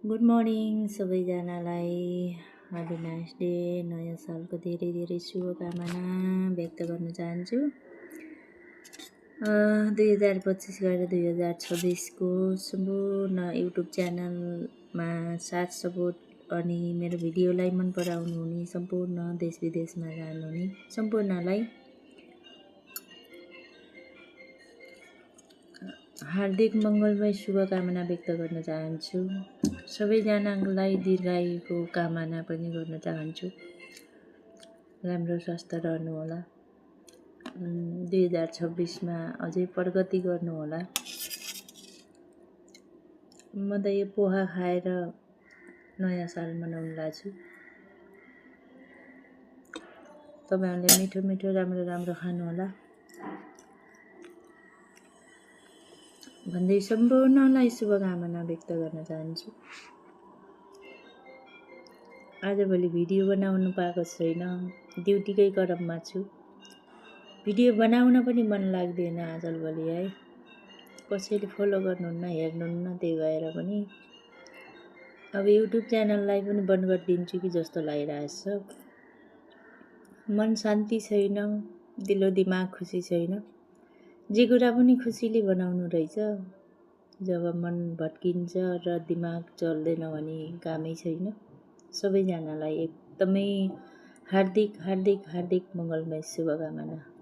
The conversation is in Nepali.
गुड मर्निङ सबैजनालाई। Happy nice day. नयाँ सालको धेरै धेरै शुभकामना व्यक्त गर्न चाहन्छु। 2025 गएर 2026को सम्पूर्ण युट्युब च्यानलमा साथ सपोर्ट अनि मेरो भिडियोलाई मन पराउनु हुने सम्पूर्ण देश विदेशमा जानुहुने सम्पूर्णलाई हार्दिक मङ्गलमय शुभकामना व्यक्त गर्न चाहन्छु। सबैजनालाई दीर्घायुको कामना पनि गर्न चाहन्छु। राम्रो स्वास्थ्य रहनुहोला। 2026मा अझै प्रगति गर्नुहोला। म त यो पोहा खाएर नयाँ साल मनाउन लाग्छु। तपाईहरुले मिठो मिठो राम्रो राम्रो खानुहोला भन्दै सम्पूर्णलाई शुभकामना व्यक्त गर्न चाहन्छु। आजभोलि भिडियो बनाउनु पाएको छैन, ड्युटीकै क्रममा छु। भिडियो बनाउन पनि मन लाग्दैन आजभोलि है। कसैले फलो गर्नुहुन्न, हेर्नुहुन्न, त्यही भएर पनि अब युट्युब च्यानललाई पनि बन्द गरिदिन्छु कि जस्तो लागिरहेछ। मन शान्ति छैन, दिलो दिमाग खुसी छैन। जे कुरा पनि खुसीले बनाउनु रहेछ। जब मन भट्किन्छ र दिमाग चल्दैन भने कामै छैन। सबैजनालाई एकदमै हार्दिक हार्दिक हार्दिक मङ्गलमय शुभकामना।